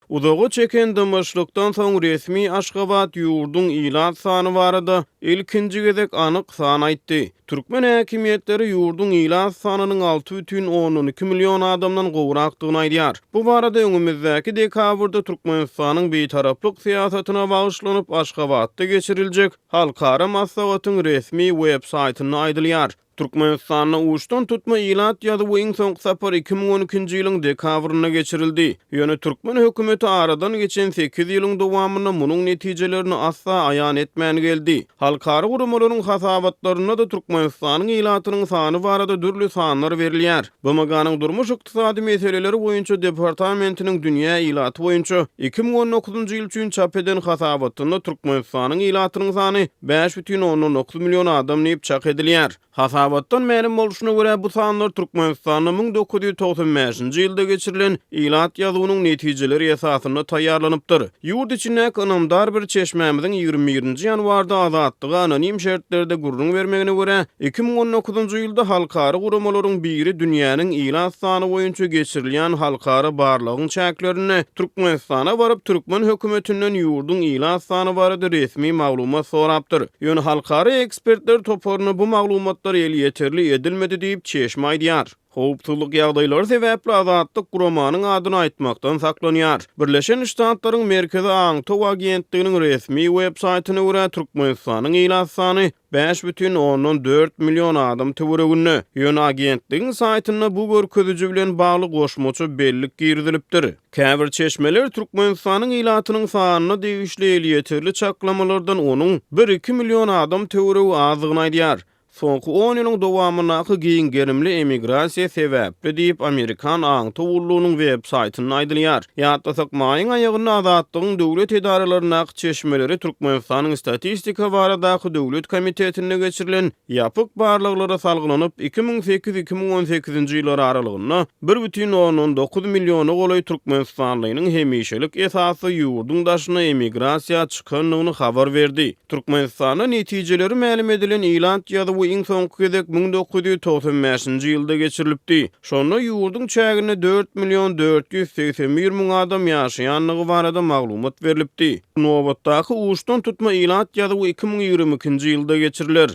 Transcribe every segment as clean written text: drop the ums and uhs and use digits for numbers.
Uzaga çeken dymyşlykdan soň resmi Aşgabat ýurduň ilat sany barada ilkinji gezek anyk san aýtdy. Türkmen häkimiýetleri ýurduň ilat sanynyň 6,2 million adamdan gowrakdygyny aýdýar. Bu barada öňümizdäki dekabrda Türkmenistanyň bitaraplyk syýasatyna bagyşlanyp Aşgabatda geçiriljek halkara maslahatyň resmi web saýtynda aýdylýar. Türkmenistanda uçdan tutma ilat ýazuwy iň soňky sapar 2012-nji ýylyň dekabrynda geçirildi. Ýöne türkmen hökümeti aradan geçen sekiz ýylyň dowamynda munuň netijelerini asla aýan etmän geldi. Halkara guramalaryň hasabatlarynda-da Türkmenistanyň ilatynyň sany barada dürli sanlar berilýär. BMG-niň Durmuş-ykdysady meseleler boýunça departamentiniň dünýä ilaty boýunça 2019-njy ýyl üçin çap eden hasabatynda Türkmenistanyň ilatynyň sany 5,9 million adam diýip çak edilýär. Hasabatdan mälim bolşuna görä, bu sanlar Türkmenistanda 1995-nji ýylda geçirilen ilat ýazuwynyň netijeleri esasynda taýýarlanypdyr. Ýurt içindäki ynamdar bir çeşmämiziň 21-nji ýanwarda Azatlyga anonim şertlerde gürrüň bermegine görä, 2019-njy ýylda halkara guramalaryň biri dünýäniň ilat sany boýunça geçirilýän halkara barlagyň çäklerinde Türkmenistana baryp, türkmen hökümetinden ýurduň ilat sany barada resmi maglumat sorapdyr. Ýöne halkara ekspertler toparyna bu maglumatlar elýeterli edilmedi diýip, çeşme aýdýar. Howpsuzlyk ýagdaýlary sebäpli Azatlyk guramanyň adyny aýtmakdan saklanýar. Birleşen Ştatlaryň Merkezi aňtaw agentliginiň resmi web saýtyna görä, Türkmenistanyň ilat sany 5,4 million adam töwereginde. Ýöne agentligiň saýtynda bu görkeziji bilen bagly goşmaça bellik girizilipdir. Käbir çeşmeler Türkmenistanyň ilatynyň sanyna degişli elýeterli çaklamalardan onuň bir-iki million adam töweregi azdygyny aýdýar. Soňky on ýylyň dowamyndaky giň gerimli emigrasiýa sebäpli diýip, amerikan aňtaw gullugynyň web saýtynda aýdylýar. Ýatlasak, maýyň aýagynda Azatlygyň döwlet edaralaryndaky çeşmeleri Türkmenistanyň Statistika baradaky döwlet komitetinde geçirilen ýapyk barlaglara salgylanyp, 2008, 2018-nji ýyllar aralygynda 1,9 milliona golaý türkmenistanlynyň hemişelik esasda ýurduň daşyna emigrasiýa çykandygyny habar berdi. Türkmenistanda netijeleri mälim edilen ilat ýazuwy iň soňky gezek 1995-nji ýylda geçirilipdi. Şonda ýurduň çäginde 4 million 481 müň adam ýaşaýandygy barada maglumat berlipdi. Nobatdaky uçdan tutma ilat ýazuwy 2022-nji ýylda geçiriler.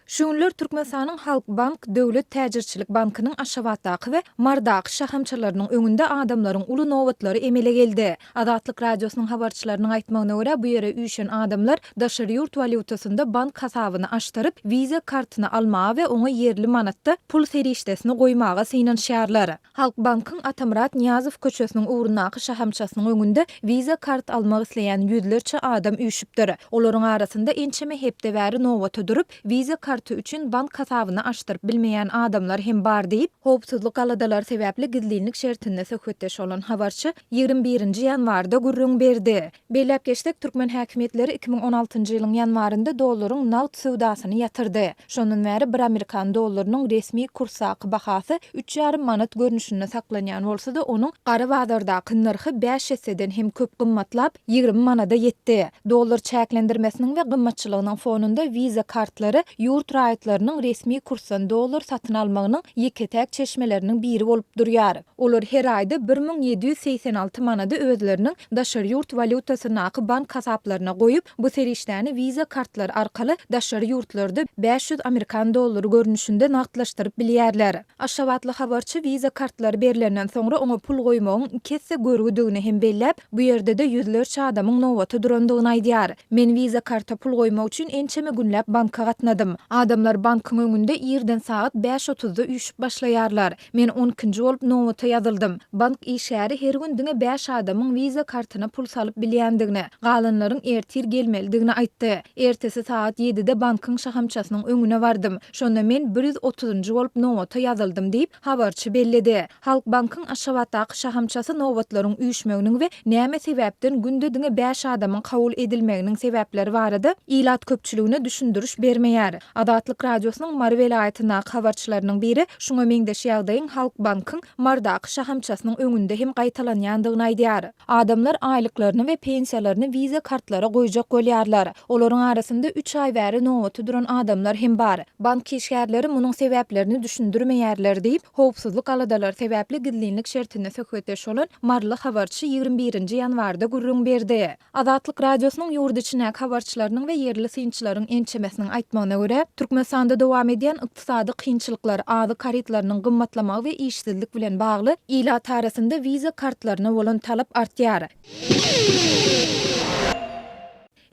Şu günler Türkmenistanyň Halkbank döwlet täjirçilik bankynyň Aşgabatdaky we Marydaky şahamçalarynyň öňünde adamlaryň uly nobatlary emele geldi. Azatlyk Radiosynyň habarçylarynyň aýtmagyna görä, bu ýere üýşen adamlar daşary ýurt walýutasynda bank hasabyny açdyryp, Visa kartyny almaga we oňa ýerli manatda pul serişdesini goýmaga synanyşýarlar. Halkbankyň Atamyrat Nyýazow köçesiniň ugrundaky şahamçasynyň öňünde Visa kart almak isleýän ýüzlerçe adam üýşüpdir. Olaryň arasynda ençeme hepde bäri nobata durup, Visa karty üçin bank hasabyny açdyryp bilmeýän adamlar hem bar diýip, howpsuzlyk aladalary sebäpli gizlinlik şertinde söhbetdeş bolan habarçy 21-nji ýanwarda gürrüň berdi. Belläp geçsek, türkmen häkimiýetleri 2016-njy ýylyň ýanwarynda dollaryň nagt söwdasyny ýatyrdy. Şondan bäri bir amerikan dollarynyň resmi kursdaky bahasy üç ýarym manat görnüşinde saklanýan bolsa-da, onuň gara bazardaky nyrhy bäş esseden hem köp gymmatlap, 20 manada ýetdi. Dollar çäklendirmesiniň we gymmatçylygynyň fonunda Visa kartlary ýurt raýatlarynyň resmi kursdan dollar satyn almagynyň ýeke-täk çeşmeleriniň biri bolup durýar. Olar her aýda 1786 manady özleriniň daşary ýurt walýutasyndaky bank hasaplaryna goýup, bu serişdäni Visa kartlary arkaly daşary ýurtlarda 500 amerikan dollary görnüşinde nagtlaşdyryp bilýärler. Aşgabatly habarçy Visa kartlary berlenden soňra oňa pul goýmagyň iki esse görgüdigini hem belläp, bu ýerde-de ýüzlerçe adamyň nobata durandygyny aýdýar. Men Visa karta pul goýmak üçin ençeme günläp banka gatnadym. Adamlar bankyň öňünde irden sagat bäş otuzda üýşüp başlaýarlar. Men on ikinji bolup nobata ýazyldym. Bank işgäri her gün diňe bäş adamyň Visa kartyna pul salyp bilýändigini, galanlaryň ertir gelmelidigini aýtdy. Ertesi sagat ýedide bankyň şahamçasynyň öňüne bardym. Şonda men bir ýüz otuzynjy bolup nobata ýazyldym diýip, habarçy belledi. Halkbankyň Aşgabatdaky şahamçasy nobatlaryň üýşmeginiň we näme sebäpden günde diňe bäş adamyň kabul edilmeginiň sebäpleri barada ilat köpçüligine düşündiriş bermeýär. Azatlyk Radiosynyň Mary welaýatyndaky habarçylarynyň biri şuňa meňzeş ýagdaýyň Halkbankyň Marydaky şahamçasynyň öňünde hem gaýtalanýandygyny aýdýar. Adamlar aýlyklaryny we pensiýalaryny Visa kartlara goýjak bolýarlar. Olaryň arasynda üç aý bäri nobata duran adamlar hem bar. Bank işgärleri munuň sebäplerini düşündirmeýärler diýip, howpsuzlyk aladalary sebäpli gizlinlik şertinde söhbetdeş bolan maryly habarçy 21 nji ýanwarda gürrüň berdi. Azatlyk Radiosynyň ýurt içindäki habarçylarynyň we ýerli synçylaryň ençemesiniň aýtmagyna görä, Türkmenistanda dowam edýän ykdysady kynçylyklar, azyk harytlarynyň gymmatlamagy we işsizlik bilen bagly ilat arasynda wiza kartlaryna bolan talap artýar.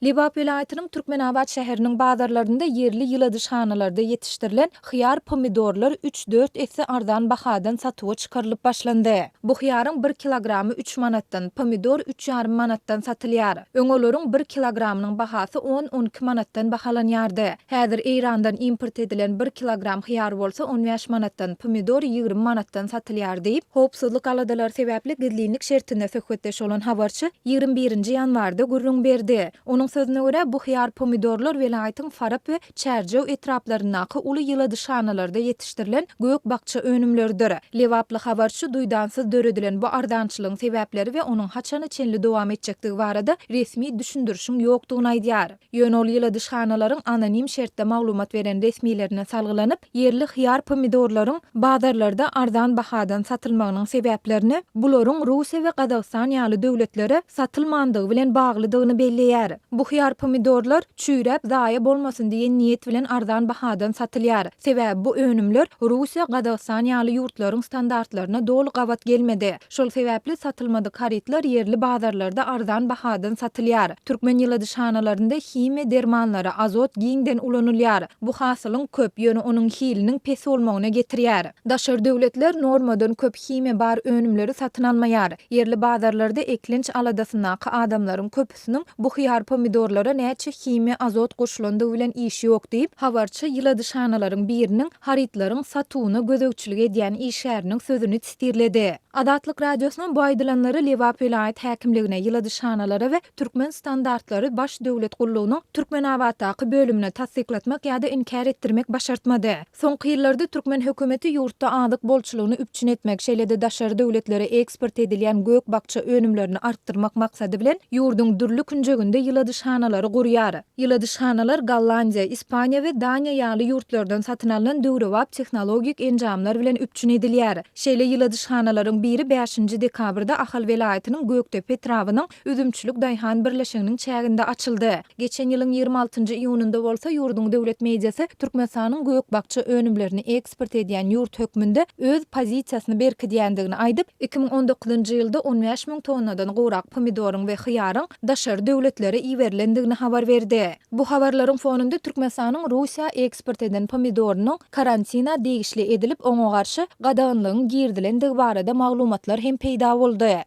Lebap welaýatynyň Türkmenabat şäheriniň bazarlarynda ýerli ýyladyşhanalarda ýetişdirilen hyýar-pomidorlar üç-dört esse arzan bahadan satuwa çykarylyp başlandy. Bu hyýaryň bir kilogramy üç manatdan, pomidor üç ýarym manatdan satylýar. Öň olaryň bir kilogramynyň bahasy on-on iki manatdan bahalanýardy. Häzir Eýrandan import edilen bir kilogram hyýar bolsa on bäş manatdan, pomidor 20 manatdan satylýar diýip, howpsuzlyk aladalary sebäpli gizlinlik şertinde söhbetdeş bolan habarçy 21 nji ýanwarda gürrüň berdi. Onuň sözüne görä, bu hyýar-pomidorlar welaýatyň Farap we Çärjew etraplaryndaky uly ýyladyşhanalarda ýetişdirilen gök-bakja önümleridir. Lebaply habarçy duýdansyz döredilen bu arzançylygyň sebäpleri we onuň haçana çenli dowam etjekdigi barada resmi düşündirişiň ýokdugyny aýdýar. Ýöne ol ýyladyşhanalaryň anonim şertde maglumat beren resmilerine salgylanyp, ýerli hyýar-pomidorlaryň bazarlarda arzan bahadan satylmagynyň sebäplerini bularyň Russiýa we Gazagystan ýaly döwletlere satylmandygy bilen baglydygyny belleýär. Bu hyýar-pomidorlar çüýräp zaýa bolmasyn diýen niýet bilen arzan bahadan satylýar. Sebäbi bu önümler Russiýa, Gazagystan ýaly ýurtlaryň standartlaryna doly gabat gelmedi. Şol sebäpli satylmadyk harytlar ýerli bazarlarda arzan bahadan satylýar. Türkmen ýyladyşhanalarynda himiýa dermanlary, azot giňden ulanylýar. Bu hasylyň köp, ýöne onuň hiliniň pes bolmagyna getirýär. Daşary döwletler normadan köp himiýa bar önümleri satyn almaýar. Ýerli bazarlarda eklenç aladasyndaky adamlaryň köpüsiniň bu hyýar-pomidorlara näçe himiýa, azot goşulandygy bilen işi ýok diýip, habarçy ýyladyşhanalaryň biriniň harytlaryň satuwyna gözegçilik edýän işgäriniň sözüni testirledi. Azatlyk Radiosyna bu aýdylanlary Lebap welaýat häkimligine, ýyladyşhanalara we Türkmen standartlary baş döwlet gullugynyň Türkmenabatdaky bölümine tassyklatmak ýa-da inkär etdirmek başartmady. Soňky ýyllarda türkmen hökümeti ýurtda azyk bolçulygyny üpjün etmek, şeýle-de daşary döwletlere eksport edilýän gök-bakja önümlerini artdyrmak maksady bilen, ýurduň dürli künjeginde ýyladyşhanalary gurýar. Ýyladyşhanalar Gollandiýa, Ispaniýa we Daniýa ýaly ýurtlardan satyn alnan döwrebap tehnologik enjamlar bilen üpjün edilýär. Şeýle ýyladyşhanalaryň biri bäşinji dekabrda Ahal welaýatynyň Gökdepe etrabynyň Üzümçilik daýhan birleşiginiň çäginde açyldy. Geçen ýylyň 26 njy iýunynda bolsa ýurduň döwlet mediasy Türkmenistanyň gök-bakja önümlerini eksport edýän ýurt hökmünde öz pozisiýasyny berkidýändigini aýdyp, 2019 njy ýylda 15 müň tonnadan gowrak pomidoryň we hyýaryň daşary döwletlere iberilendigini habar berdi. Bu habarlaryň fonunda Türkmenistanyň Russiýa eksport eden pomidorynyň karantina degişli edilip, oňa garşy gadaganlygyň girizilendigi barada maglumatlar hem peýda boldy.